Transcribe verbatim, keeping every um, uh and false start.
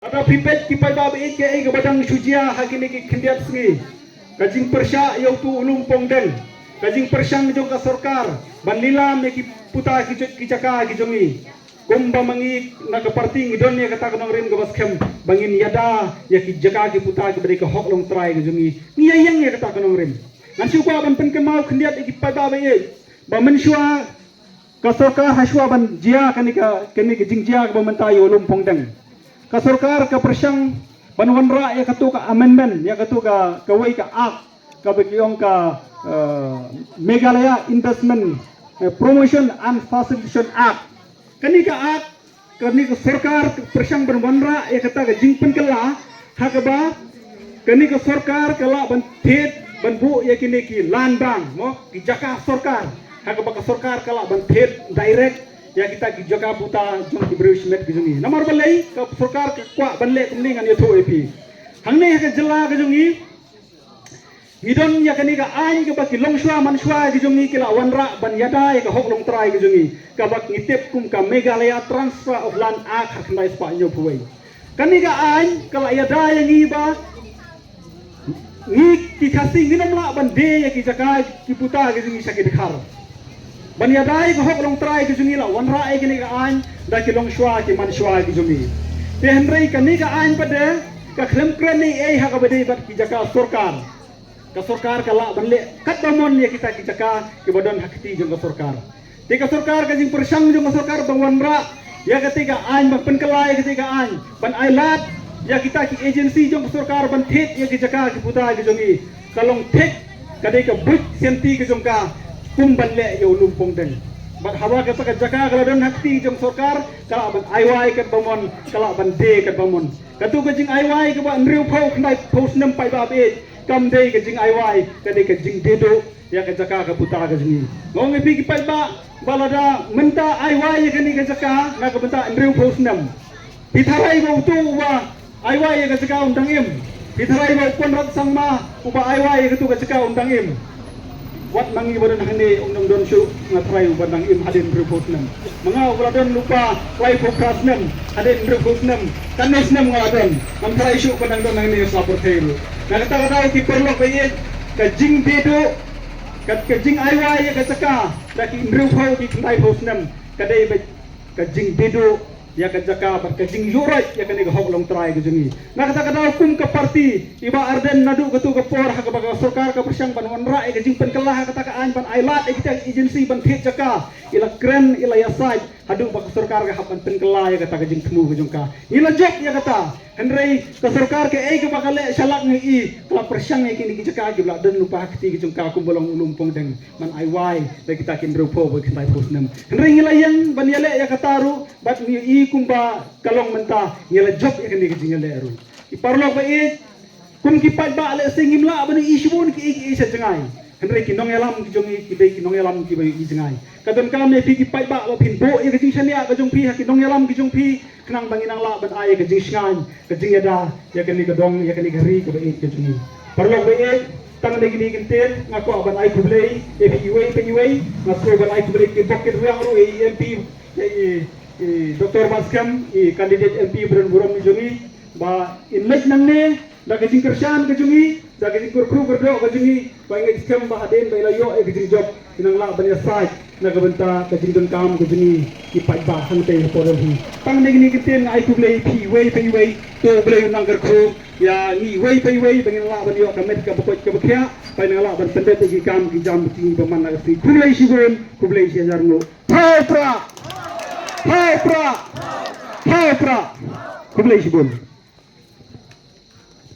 Ka phi peit ki paidbah ba ïeit, kaei kaba dang shu jia ha kine ki khyndiat sngi? Ka jingpyrshah ïa utu u lum pongdeng, ka jingpyrshang jong ka sorkar ban lilam ïa ki puta ki jaka ki jong ngi. Kumba ma ngi na ka parti ngi don ïa kata ka nongrim kaba skhem ba ngin ïada ïa ki jaka ki puta kiba dei ka hok longtrai ka jong ngi. Ngi ïa ïeng ïa kata ka nongrim. Ngan shu kwah ban pynkynmaw khyndiat ïa ki paidbah ba ïeit ba mynshuwa ka sorkar ha shuwa ban jia kane ka, kane ka jingjia kaba mynta ïa u lum pongdeng, ka sorkar ka pyrshang ban wanrah ïa katu ka amendment, ïa katu ka, kawei ka act kaba ki ong ka, eh, Meghalaya Investment, eh, Promotion and Facilitation Act. Kane ka act, kane ka sorkar ka pyrshang ban wanrah ïa kata ka jingpynkylla ha kaba kane ka sorkar ka lah ban thied ban buh ïa kine ki land bank, mo, ki jaka sorkar, ha kaba ka sorkar ka lah ban thied direct ïa kita ki jaka puta jong ki briew shimet ki jong ngi. Namar balei? Ka sorkar ka kwah ban leh kumne. Ngan ïathuh ïa phi, hangne ha ka jylla ka jong ngi ngi don ïa kane ka aiñ kaba ki longshuwa manshuwa ki jong ngi ki la wanrah ban ïada ïa ka hok longtrai ki jong ngi, kaba ngi tip kum ka Meghalaya Transfer of Land Act ha khyndai spah hynñiewphew wei. Kane ka aiñ ka la ïada ïa ngi ba ngi ki Khasi ngin ym lah ban die ïa ki jaka ki puta ki jong ngi sha ki dkhar. Ban ïada ïa ka hok longtrai ki jong ngi la wanrah ïa kane ka aiñ da ki longshuwa ki manshuwa ki jong ngi. Te hynrei kane ka aiñ pat de ka khlem kren ei ei ha kaba dei bad ki jaka sorkar. Ka sorkar ka lah ban leh katba mon ïa kita ki jaka kiba don ha kti jong ka sorkar. Te ka sorkar, ka jingpyrshang jong ka sorkar ban wanrah ïa kata ka aiñ, ban pynkylla ïa kata ka aiñ, ban ailad ïa kita ki agency jong ka sorkar ban thied ïa ki jaka ki puta ki jong ngi, ka long thik, ka dei ka buit sianti ka jong ka kum ban leh ïa u lum pongdeng. Bad haba kata ka jaka ka la don ha kti jong sorkar, ka lah ban ai wai katba mon, ka lah ban die katba mon. Katu ka jingai wai kaba hynriewphew khyndaiphew snem paidbah ba ïeit, kam dei ka jingai wai, ka dei ka jingdie duh ïa ka jaka ka puta ka jong ngi. Nga ong ïa phi ki paidbah ba lada mynta ai wai ïa kane ka jaka na ka bynta hynriewphew snem, phi tharai ba utu uba ai wai ïa ka jaka un dang im? Phi tharai ba u Conrad Sangma uba ai wai ïa katu ka jaka un dang im? Wat ma ngi ba don hangne, ym don shuh nga tharai uba dang im hadien hynriewphew snem. Ma nga uba la don lypa laiphew phra snem, hadien hynriewphew snem, katne snem nga la don, ngam tharai shuh ba dang don hangne ha pyrthei ruh. Na kata ka daw ki paralok ba ïeit, ka jingdie duh, ka, ka jingai wai ïa ka jaka da ki hynriewphew ki khyndaiphew snem, ka dei ba ka jingdie duh ïa ka jaka bad ka jingïuhroit ïa kane ka hok longtrai ka jong ngi. Na kata ka daw kum ka parti, i Bah Ardent naduh katu ka por ha kaba ka sorkar ka pyrshang ban wanrah ïa ka jingpynkylla ha kata ka aiñ ban ailad ïa kita ki agency ban thied jaka, i la kren, i la ïasaid haduh ba ka sorkar ka hap ban pynkylla ïa kata ka jingthmu ka jong ka. Ngi la jop ïa kata. Hynrei ka sorkar kaei kaba ka leh shalak ngi i, ka la pyrshang ïa kine ki jaka kiba la don lypa ha kti ki jong ka kumba long u lum pongdeng ban ai wai da kita ki hynriewphew bad khyndaiphew snem. Hynrei ngi la ïeng ban ïaleh ïa kata ruh bad ngi i kumba ka long mynta, ngi la jop ïa kane ka jingïaleh ruh. Ki paralok ba ïeit, kum ki paidbah lehse ngim lah ban ïohi shibun kiei kiei sha jngai. Hynrei ki nongïalam ki jong ngi ki dei ki nongïalam kiba ïohi jngai. Ka donkam ïa phi ki paidbah ba phin buh ïa ka jingshaniah ka jong phi ha ki nongïalam ki jong phi, khnang ba ngin nang lah ban ai ïa ka jingshngaiñ, ka jingïada ïa kane ka dong, ïa kane ka ri kaba ïeit ka jong ngi. Paralok ba ïeit, tang da kine ki ktien nga kwah ban ai khublei ïa phi iwei pa iwei. Nga sngewbha ban ai khublei ki bok ki rwiang ruh ïa i M P, ïa i, i Doctor Batskhem, i candidate M P ba don burom jong ngi, ba in leit nangne da ka jingkyrshan ka jong ngi, da ka jingkyrkhu kyrdoh ka jong ngi, ba i ngeit skhem ba hadien ba i la ïoh ïa ka jingjop, i nang lah ban ïasaid na ka bynta ka jingdonkam ka jong ngi ki paidbah hangtei hapoh Delhi. Tang da kine ki ktien nga ai khublei ïa phi iwei pa iwei. To U Blei un nang kyrkhu ïa ngi iwei pa iwei ba ngin lah ban ïoh ka met kaba koit kaba khiah, ba ngin lah ban pyndep ïa ki kam ki jam ki ba man la ka sngi. Khublei shibun, khublei shihajar nguh. Hei prah! Hei prah! Hei prah! Khublei shibun.